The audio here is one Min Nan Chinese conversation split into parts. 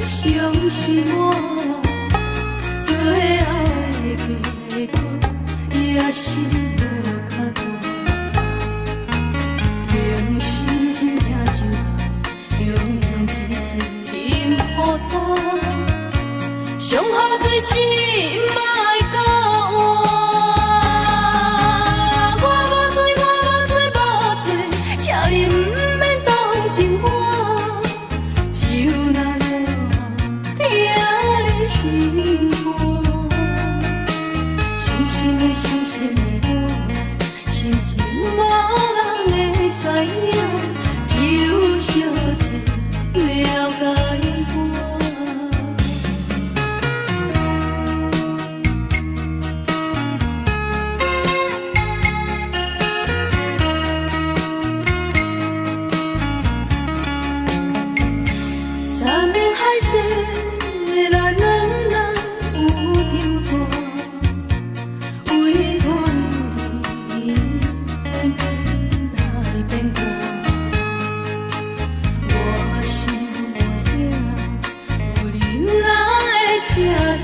相信我，最後的結果也是無較大。平心疼酒，雄雄一醉饮予干，上好醉是莫閣活。我無醉，我無醉，無醉，請你毋免同情我，酒若爛，疼你心肝。傷心的，傷心的我，心情無人會知影，只有小姐了解我。山盟海誓，咱兩人有情紙，為怎樣你偏偏來變卦？我心袂影，有你哪會這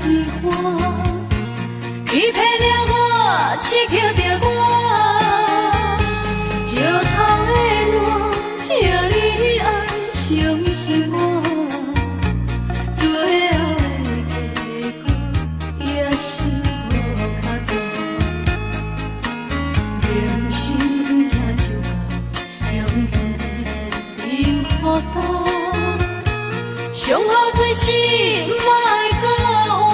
虚华？欺騙了我，痴抾著我，石頭的爛，請你愛相信我。最後的結果也是無較大。明心疼酒雄雄一醉饮予干，上好醉是莫閣活。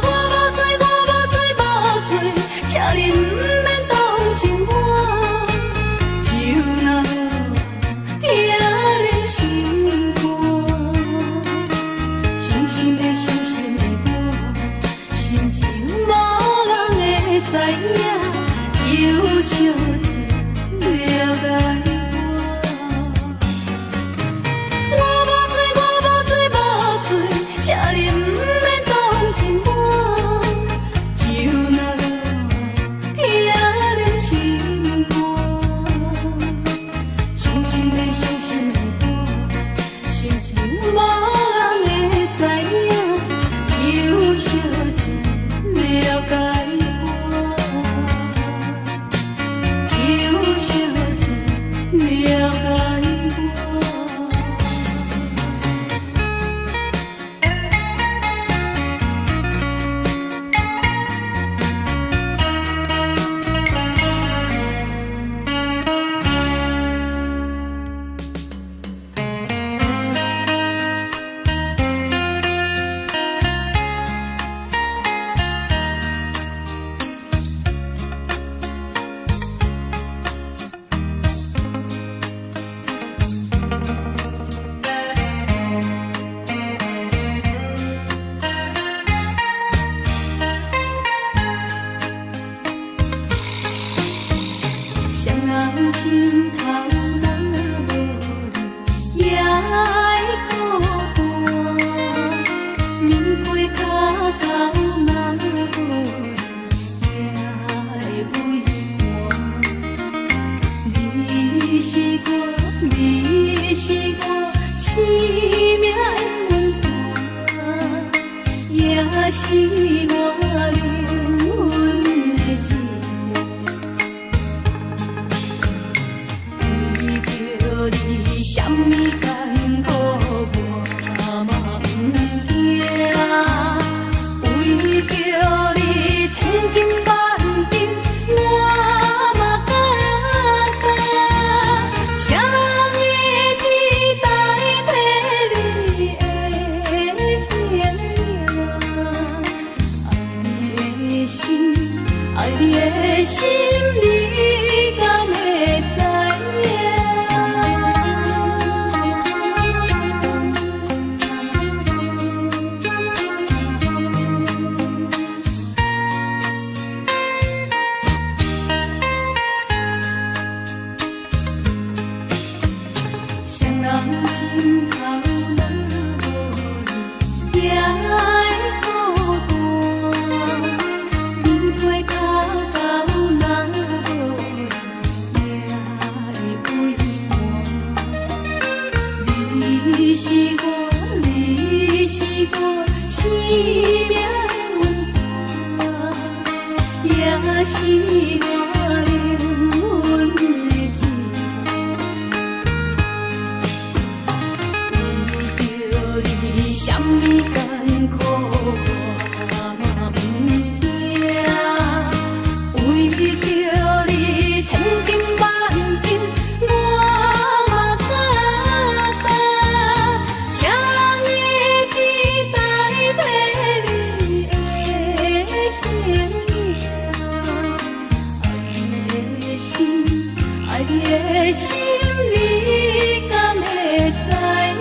我無醉，我無醉，無醉，請你毋免同情我，酒若爛，疼你心肝。傷心的，傷心的我，心情無人會知影，只有小姐了解我。我無醉，我無醉，無醉，請你毋免同情我，酒若爛，疼你心肝。傷心的，傷心的我，心情無人會知影，只有小姐了解我。只有小姐了解我。誰人心頭若無你，也會孤單。棉被跤頭若無你，也會畏寒。你是我，你是我生命的源泉，也是我靈魂的一半。為著你，啥物艱苦我嘛毋驚。為著你，千金萬金我嘛敢擔。誰人會知代替你的形影？愛你的心，愛你的心，你敢會知影？誰人心頭若無你，也會孤單。棉被跤頭若無你，也會畏寒。你是我，你是我生命的温泉，也是我靈魂的一半。為著你，啥物艱苦我嘛毋驚。為著你，千金萬金我嘛擔當。啥人會去代替你的形影？愛你的心，愛你的心，你敢會知影？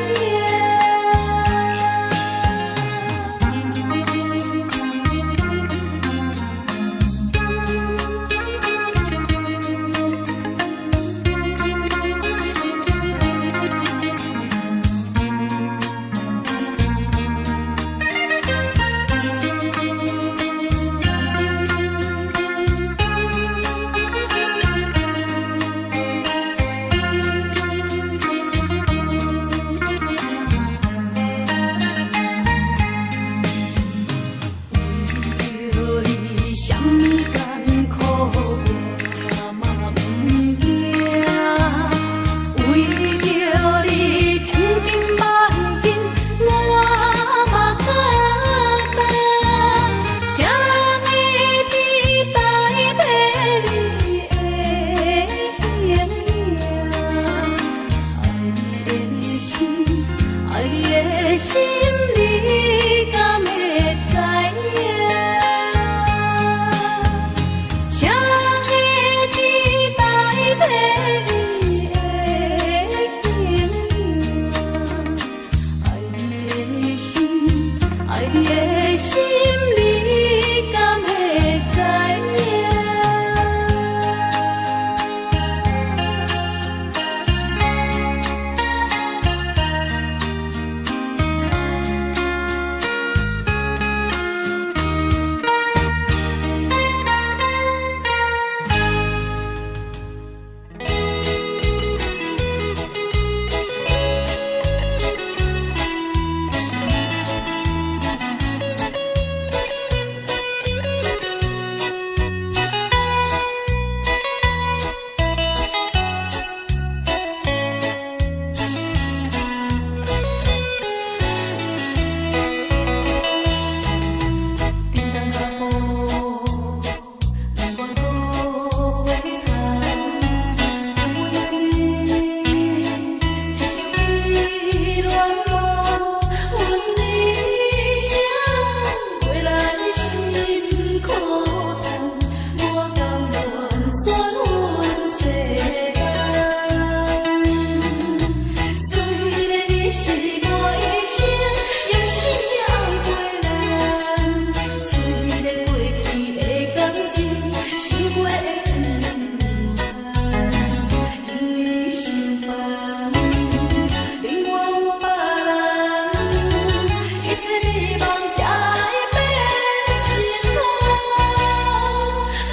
為著你，啥物艱苦我嘛毋驚。為著你，千金萬金我嘛擔當。啥人會去代替你的形影？愛你的心，愛你的心，你敢會知影？啥人會去代替你的形影？愛你的心，愛你的心，你敢會知影？叮當阿婆，兩願閣會談，讓阮按呢一場悲戀夢，阮一生過來辛苦趁，我甘願選阮世間。雖然你是我一生用生命愛過人，雖然過去的感情傷過的情緣，因為你心煩，另外有別人，一切美夢才會變成空，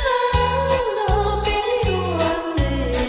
流落悲戀的夢。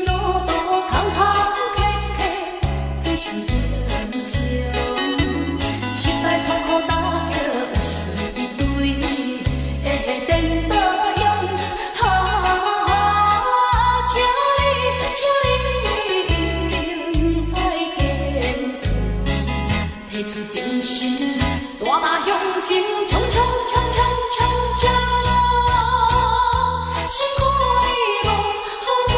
路途坎坎坷坷，這是英雄。失敗痛苦打擊，有時對會顛倒用。啊，請你，請你一定愛堅強，提出精神，大大向前衝衝衝衝衝衝，心肝無好無用。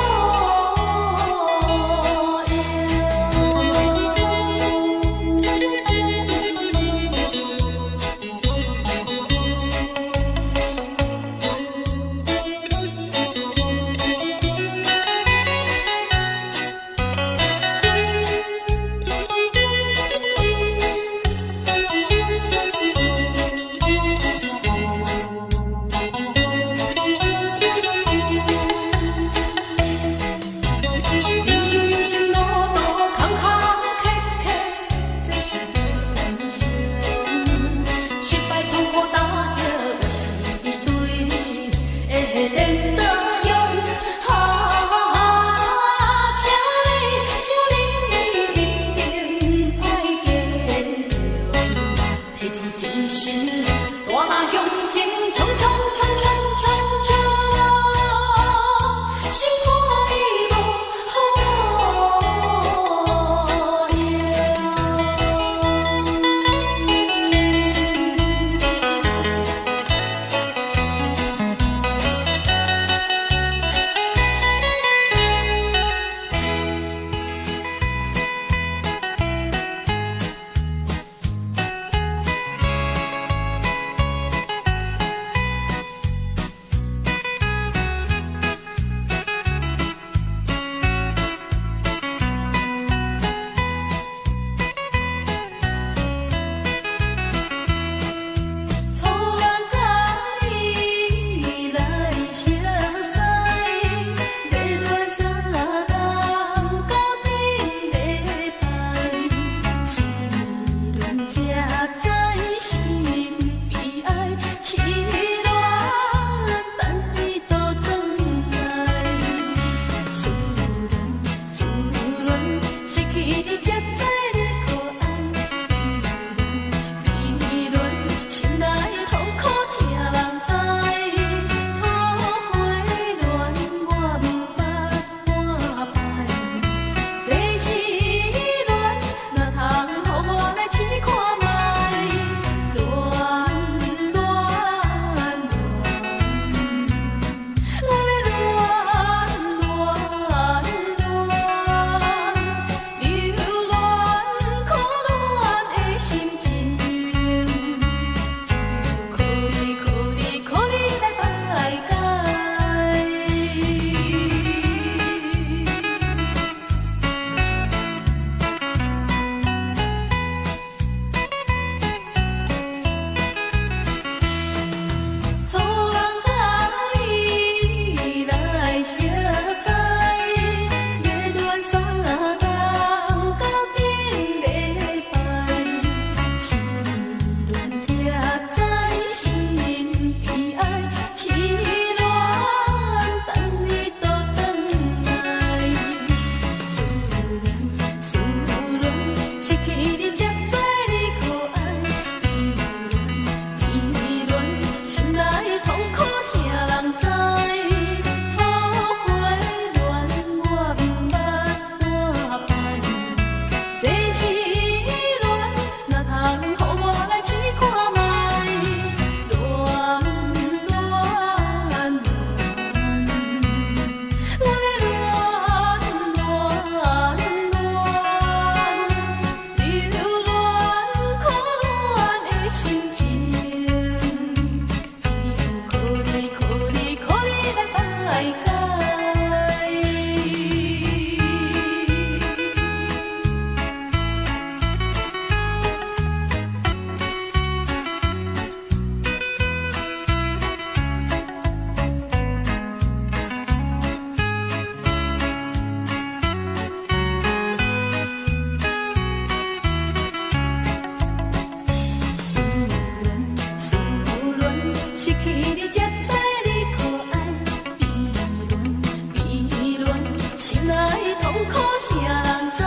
痛苦誰人知？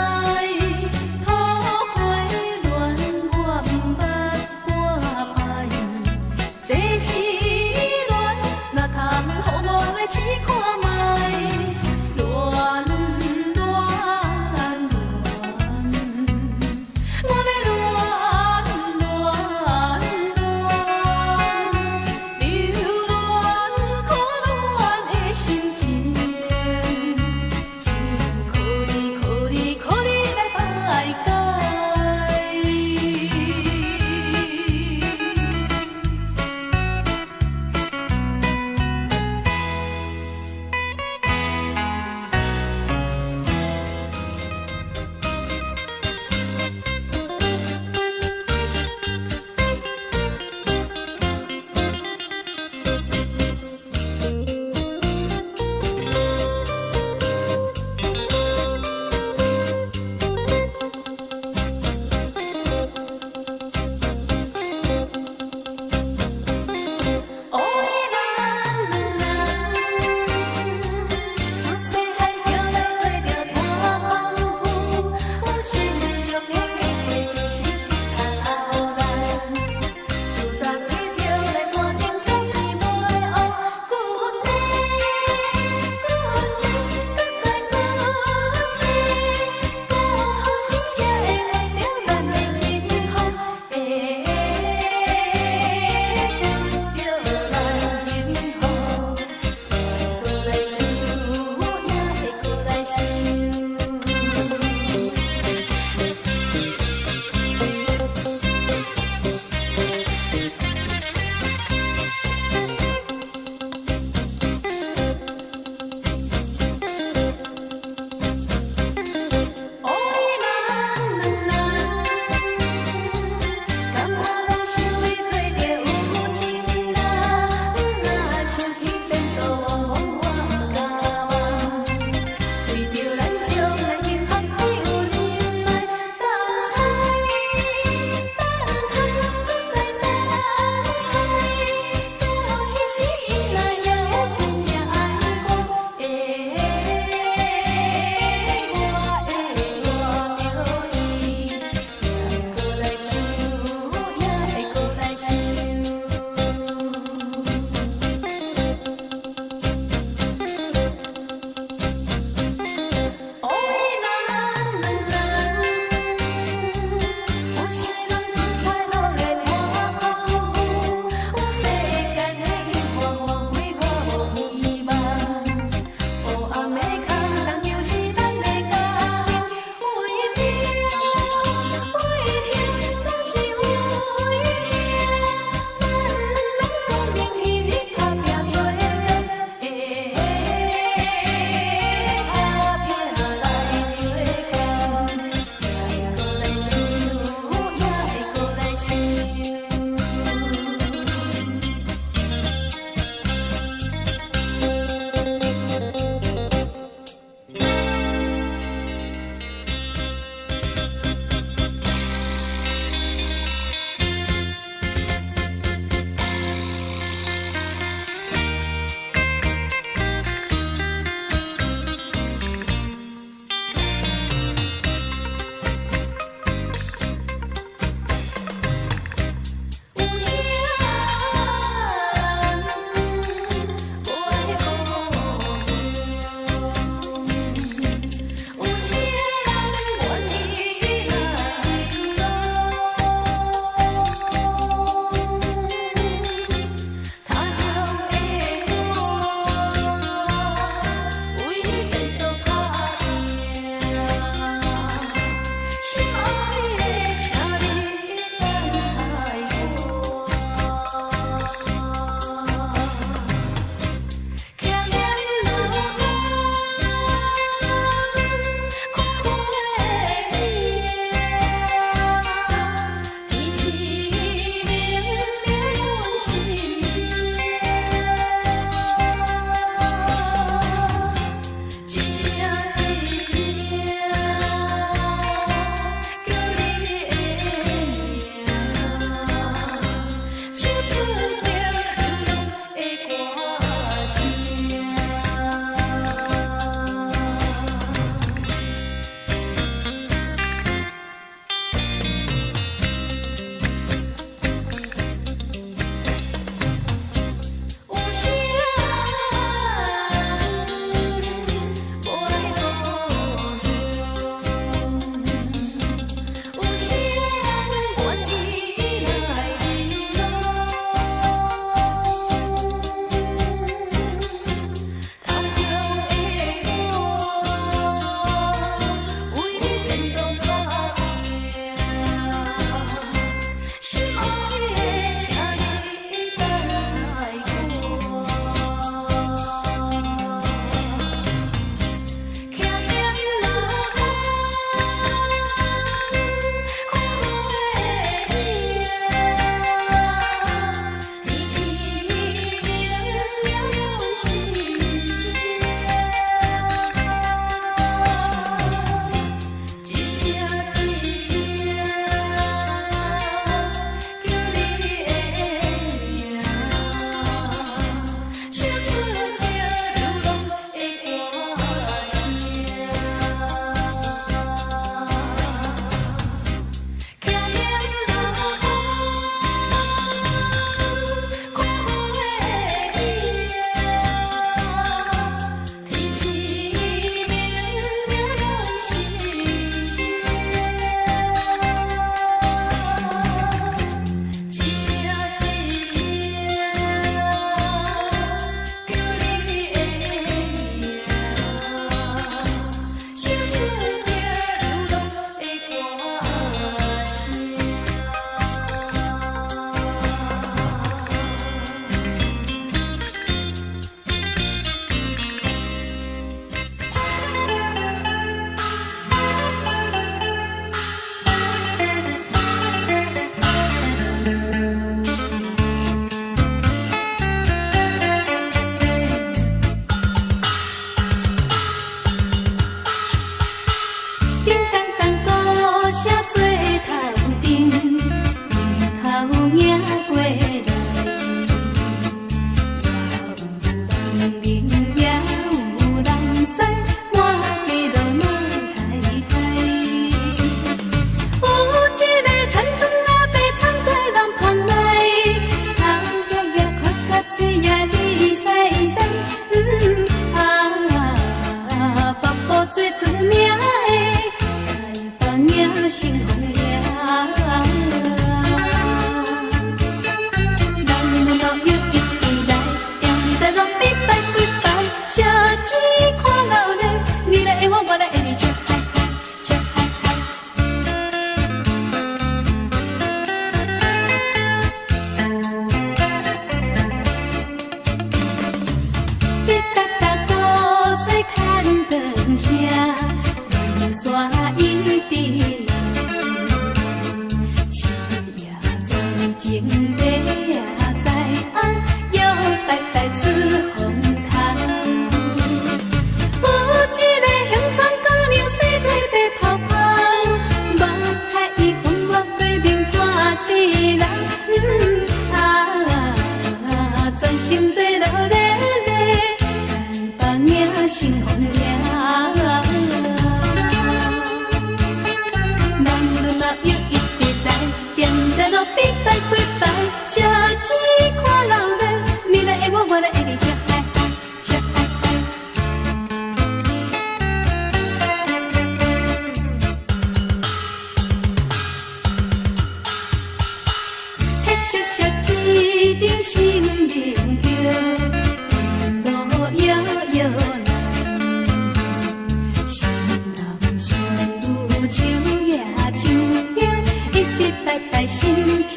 桃花戀我毋捌半擺，這是戀，哪通予我來試看覓？戀戀戀，我咧戀戀戀，留戀苦戀的心情，真可憐可憐。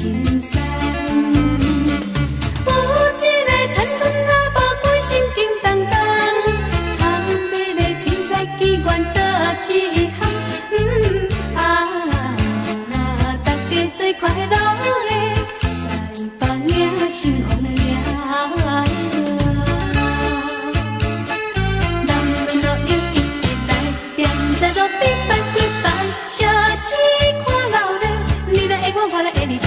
輕鬆。有一个田村阿婆，規心緊當當，頭尾咧凊彩機關倒一項，啊，大家做快樂的，來放贏心風贏。南門路用一直來，踮在路邊拜幾擺，小子看鬧熱，你來愛我，我來愛你，吃。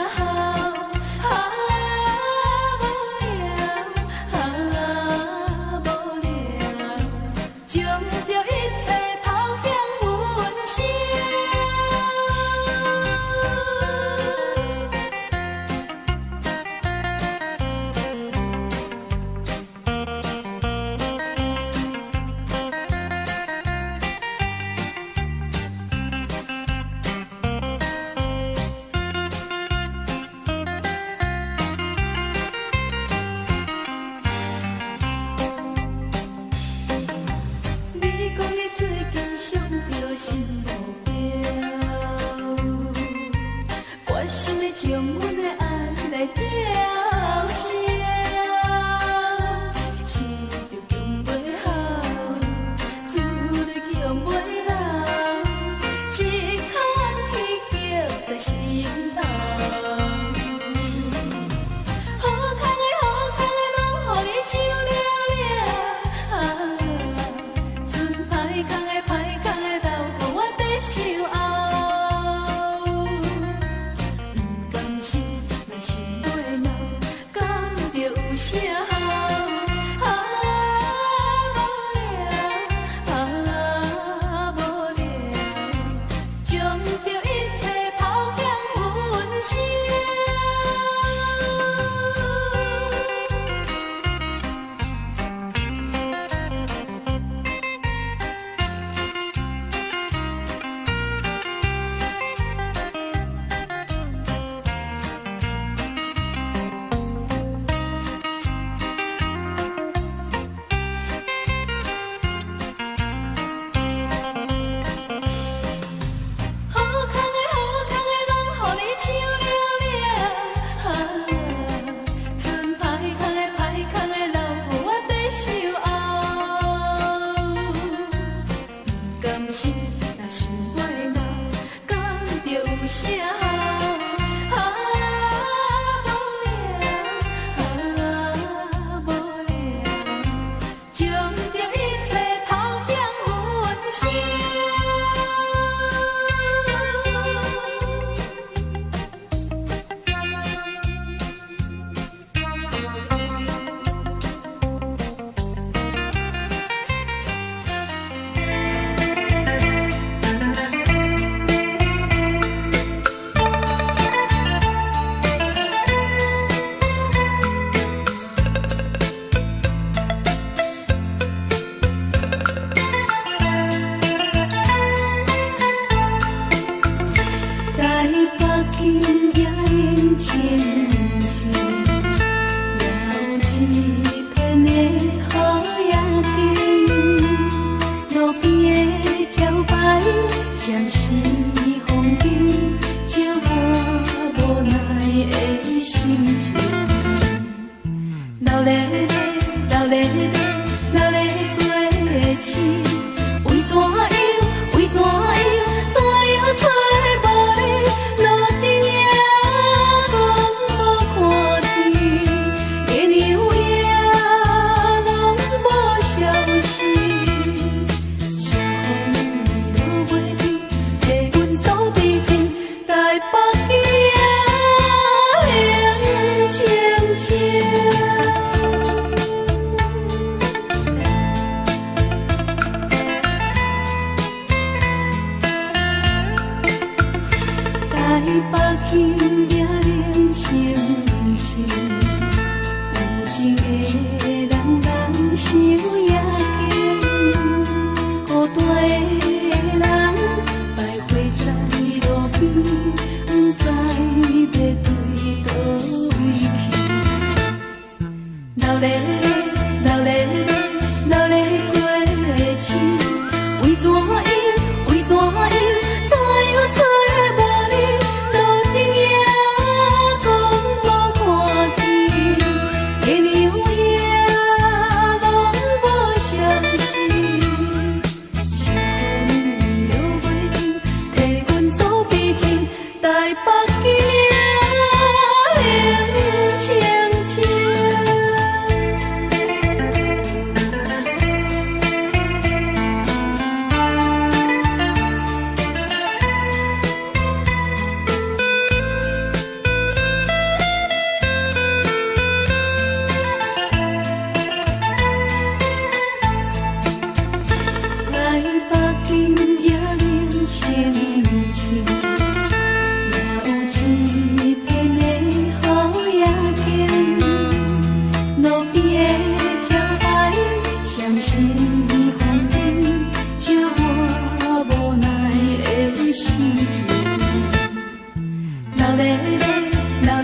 效？啊，無聊，啊，無聊，將著一切拋向雲霄。你講你最近傷著新目標，決心欲將阮的愛來吊銷，心著強袂好，珠淚強袂流，一口怨氣結在心頭。好康的好康的，攏予你搶了了，啊，賰歹康的歹康的，留予我佇想後。毋甘心，若心袂老，敢著有啥效？啊，無聊，啊，無聊，將著一切拋向雲霄。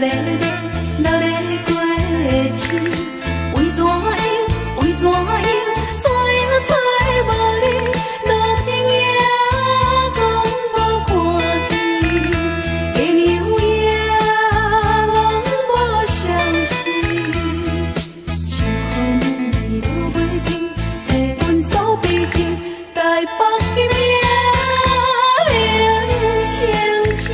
咧咧，流咧過市。為怎樣？為怎樣？怎樣揣無你？路邊也講無看見，月娘也攏無消息。想予暝落袂停，提阮訴悲情，台北金也冷清清。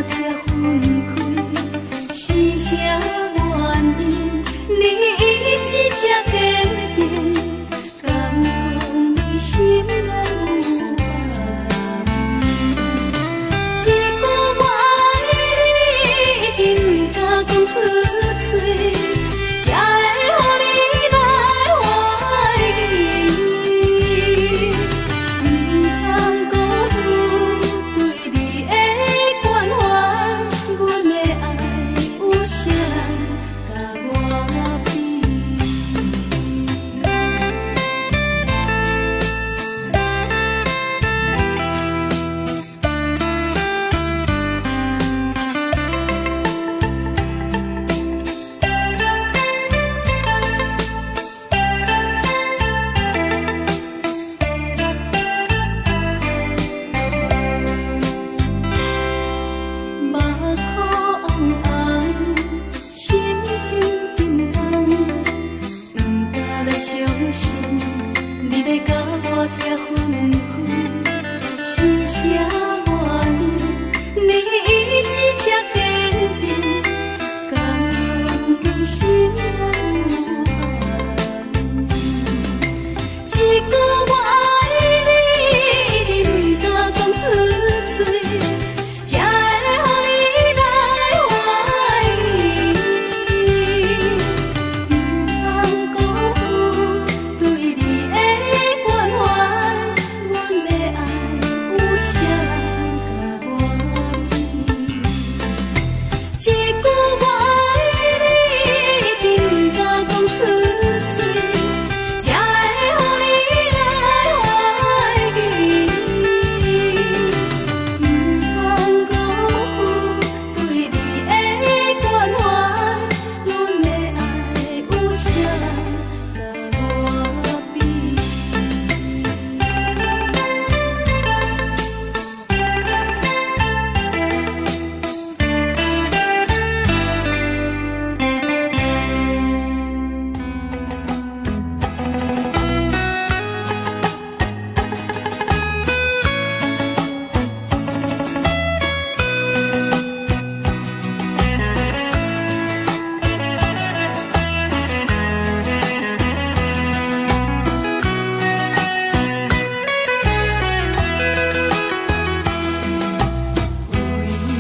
拆分開，是啥原因？你意志這堅定，敢講你心內有別人？一句我愛你，毋敢講出嘴，才會予你來懷疑。毋通辜負對你的關懷，阮的愛有啥人共我比？目眶紅紅，心情沉重，毋敢來相信你欲共我拆分開，是啥原因？你意志這堅定，敢講你心內有別人？一句我愛你，毋敢講出嘴，才會予你來懷疑。毋通辜負對你的關懷，阮的愛有啥人共我比？一句我愛你，毋敢講出嘴，才會予你來懷疑。毋通辜負對你的關懷，阮的愛有啥人共我比？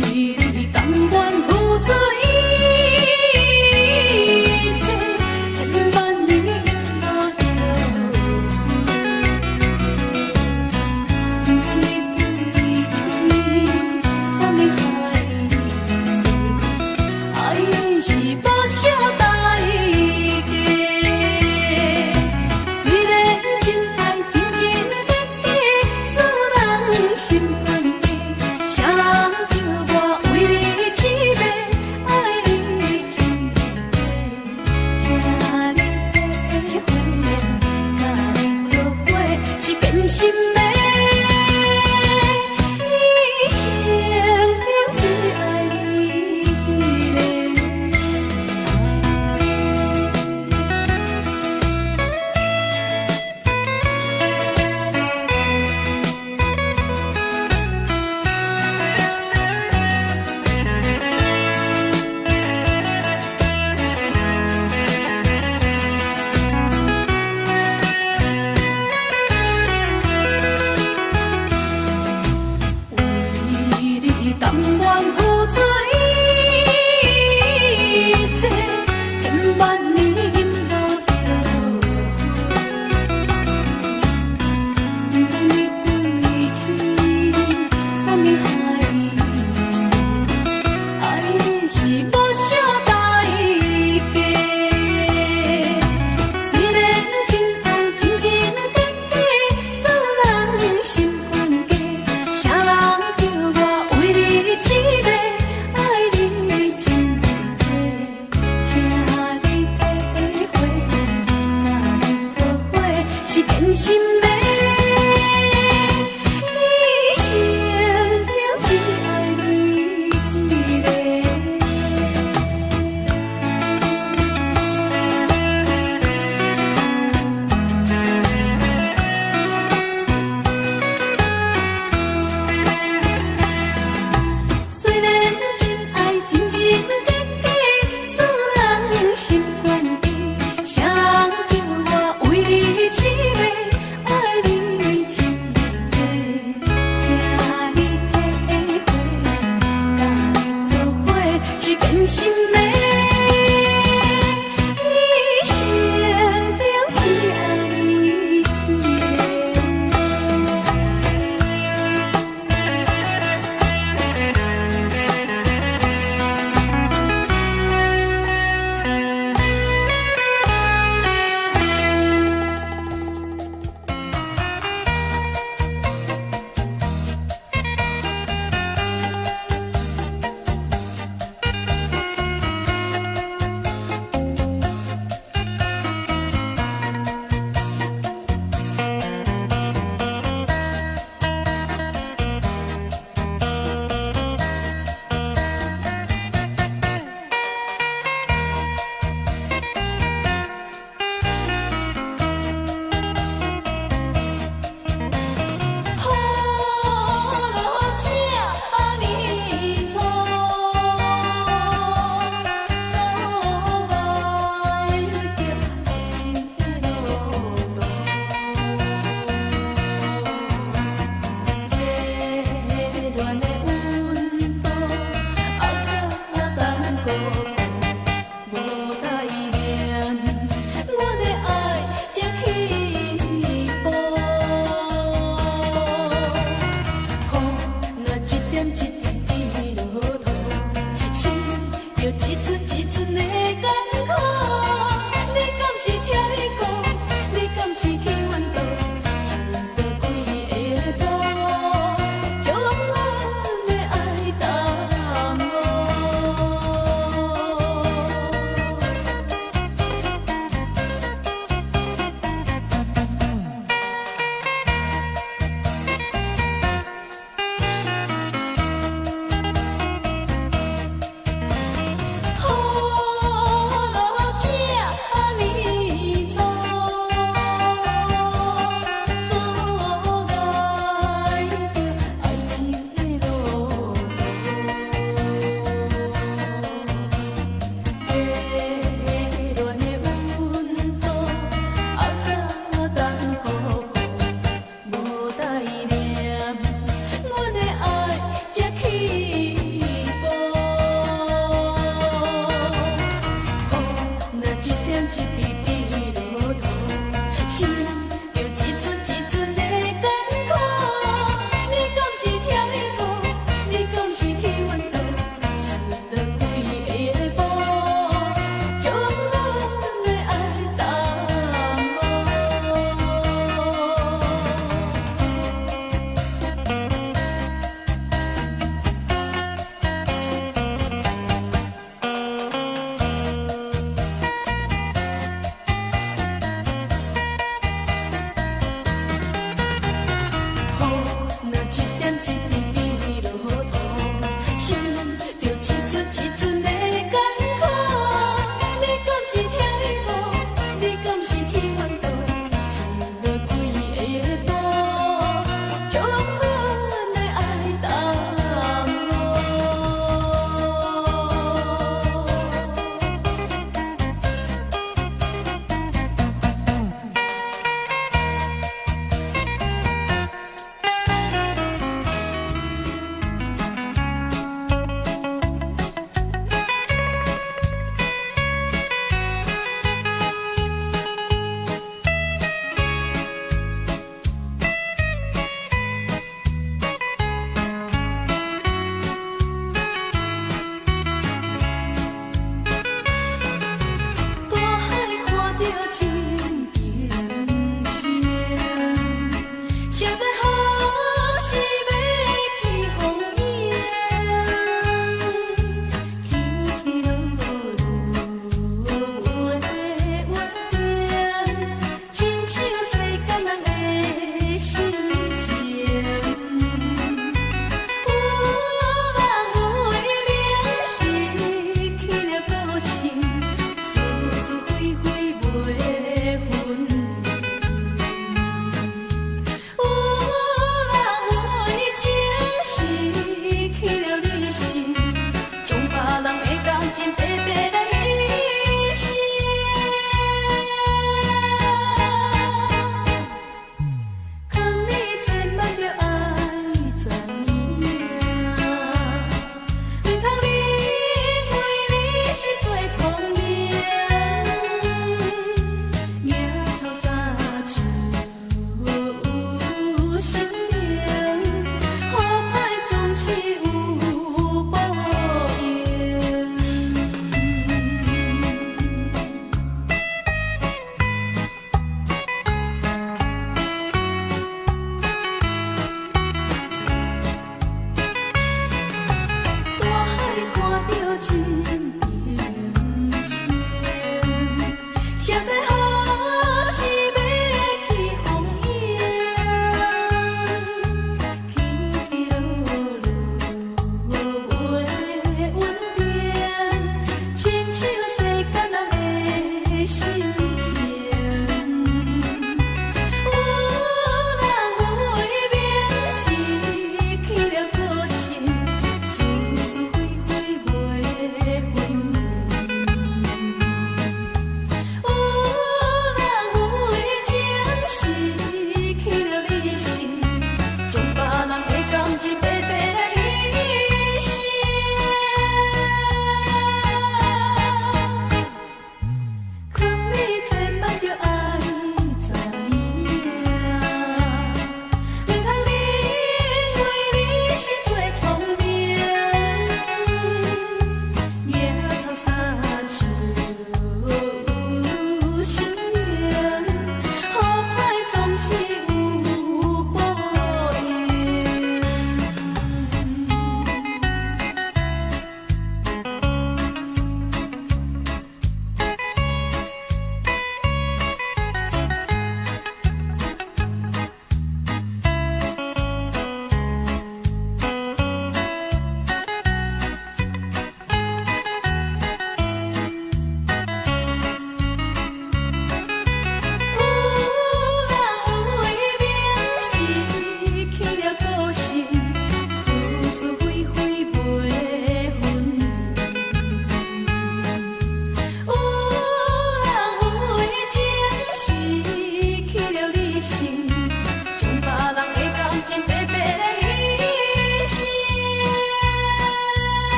為你甘願付出一切，千萬年無後悔。毋通你對天山盟海誓，愛是無惜代價。雖然真愛真真假假，使人心懸低。啥人叫我為你痴迷，愛你真假？請你體會，佮你做伙是變心的。一生中只愛你一个。為你甘願付出一切，千萬年無後悔。毋通你對天山盟海誓，愛是無惜代價。雖然真愛真真假假，使人心懸低。啥人叫我為你痴迷，愛是變心的。伊身邊只愛你一个。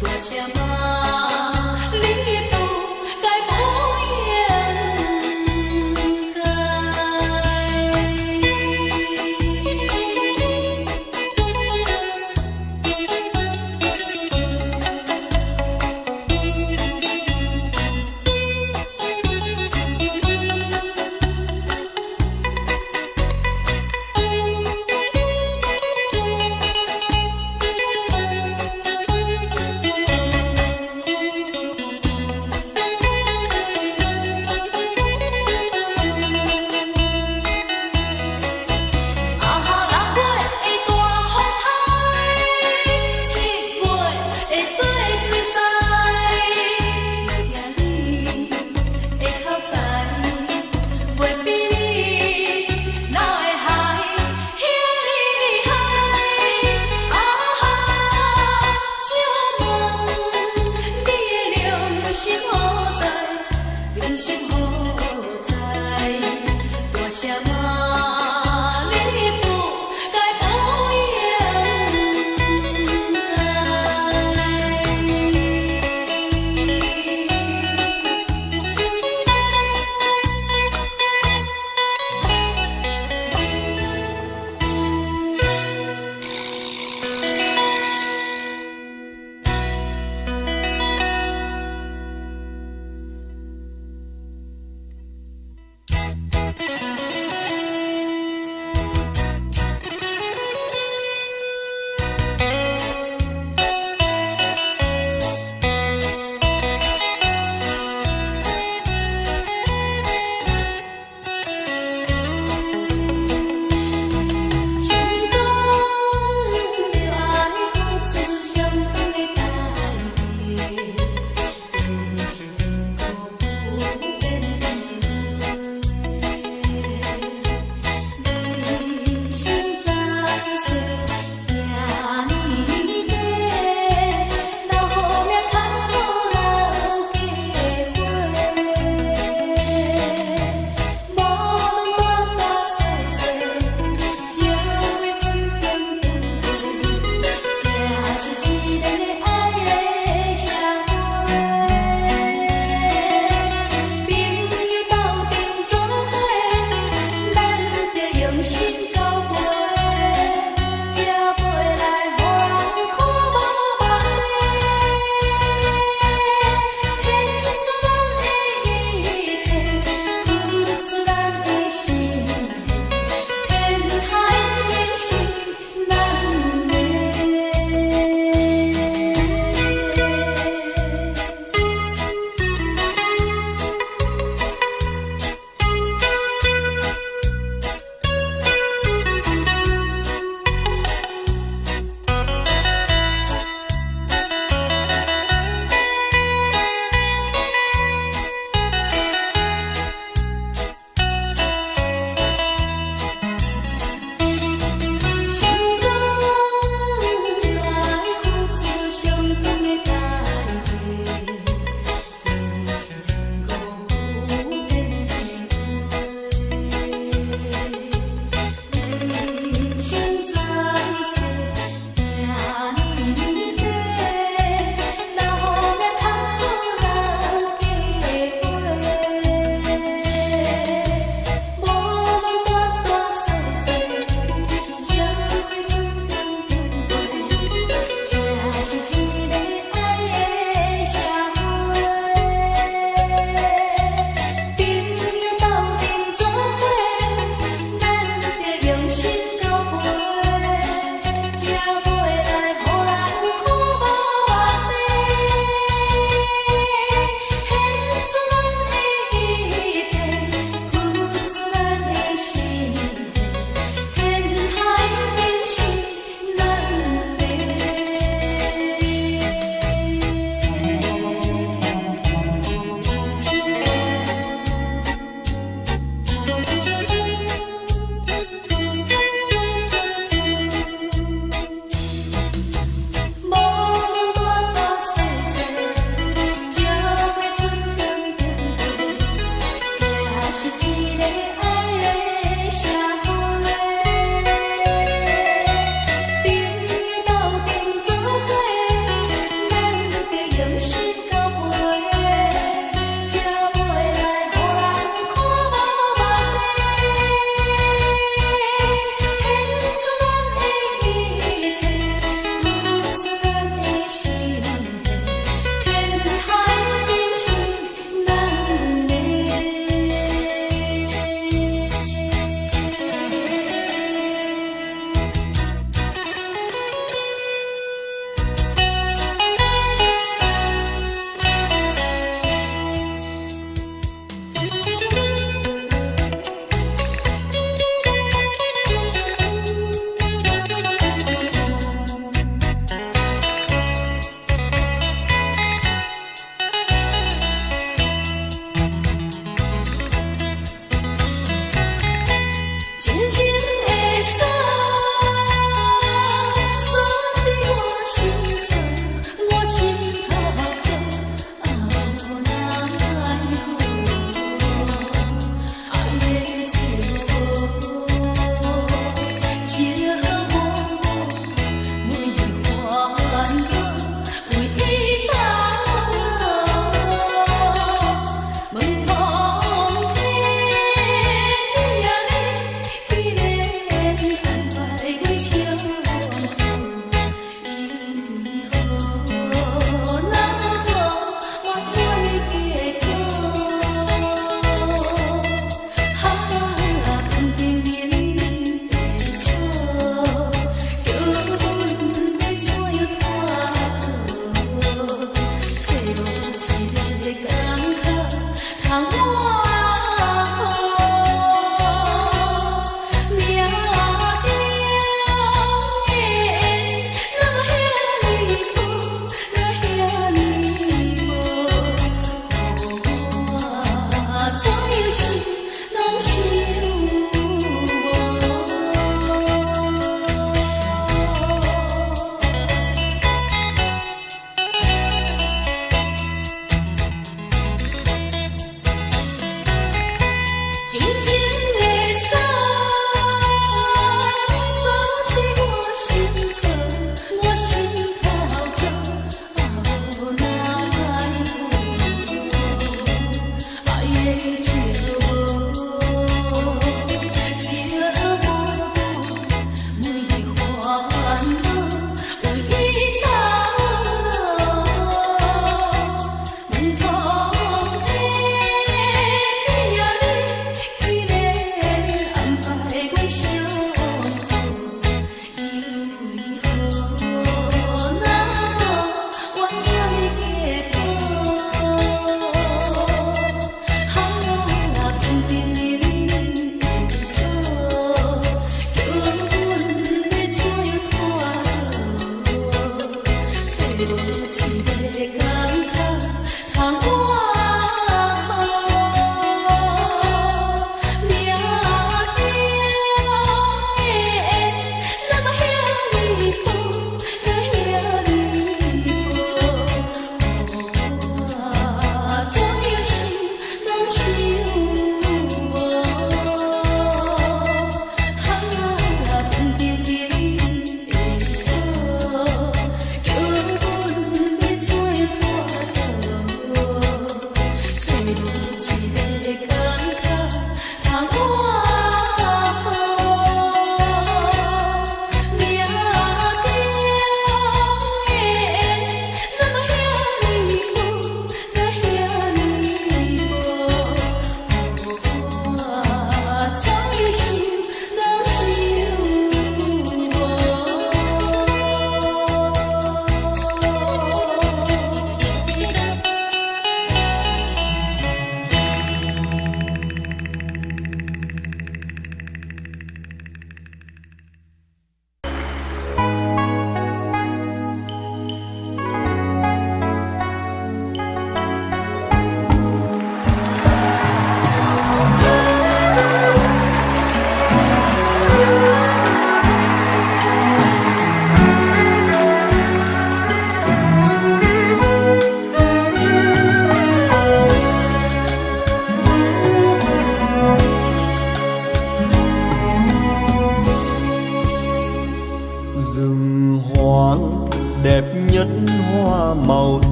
大聲嘛，你都該無應該。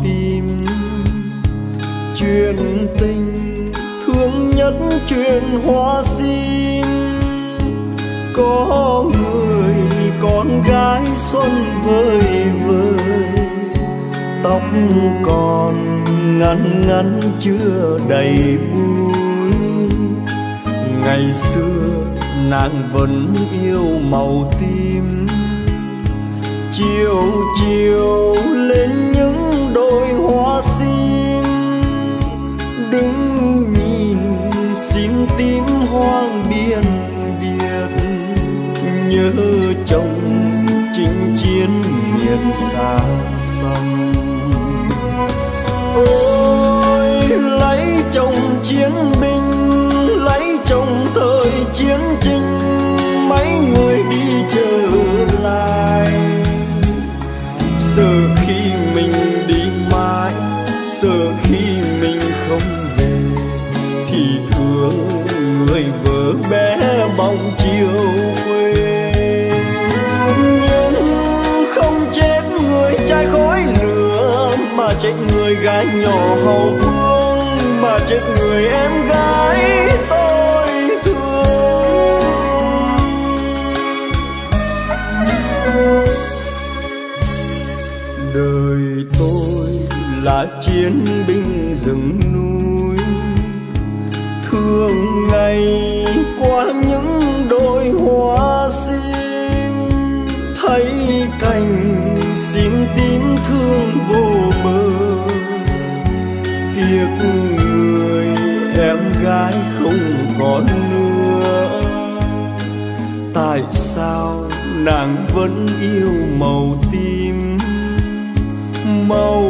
Tím. Chuyện tình thương nhất chuyện hoa sim. Có người con gái xuân vơi vơi, tóc còn ngắn ngắn chưa đầy búi. Ngày xưa nàng vẫn yêu màu tím, chiều chiều lên những đồi hoa sim, đứng nhìn sim tím hoang biên biệt, nhớ chồng chinh chiến miền xa xăm. Ôi lấy chồng chiến binh, lấy chồng thời chiến tranh, mấy người đi trở lại. Sợ khi mình đi mãi, sợ khi mình không về, thì thương người vợ bé bóng chiều quê. Nhưng không chết người trai khói lửa, mà chết người gái nhỏ hậu phương, mà chết người em gái tôi thương. Đời tôi là chiến binh rừng núi, thương ngày qua những đồi hoa sim, thấy cành sim tím thương vô bờ, tiếc người em gái không còn nữa. Tại sao nàng vẫn yêu màu tím, màu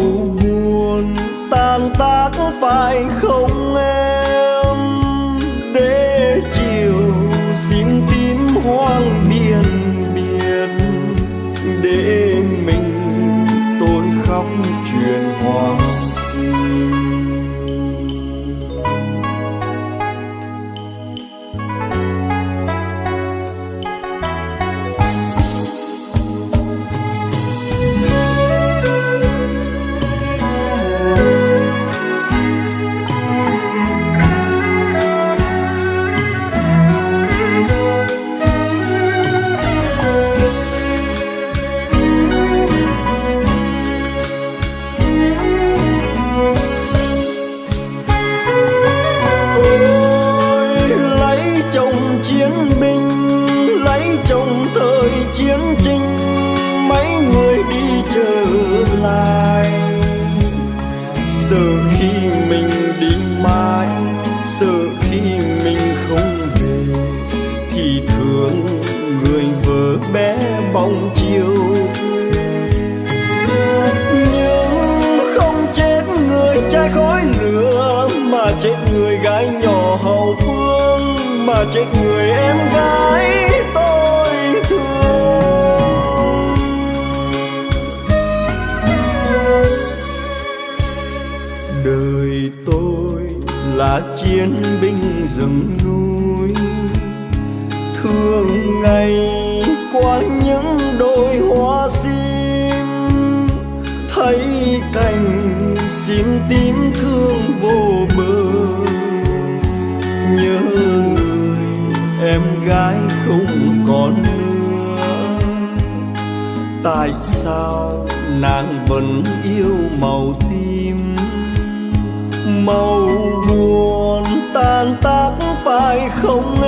buồn tan tác phải không em? Để chiều sim tím hoang biên biệt, để mình tôi khóc chuyện hoa sim. Ôi lấy chồng chiến binh, lấy chồng thời chiến tranh, mấy người đi trở lại. Sợ khi mình đi mãi, sợ khi mình không về, thì thương người vợ bé bóng chiều. Nhưng không chết người trai khói lửa, mà chết người gái nhỏ hậu phương, mà chết người em gái tôi thương. Đời tôi là chiến binh rừng núi, thương ngày qua những đồi hoa sim, thấy cành sim tím thương vô bờ, nhớ người em gái không còn nữa. Tại sao nàng vẫn yêu màu tím, màu buồn tan tác phải không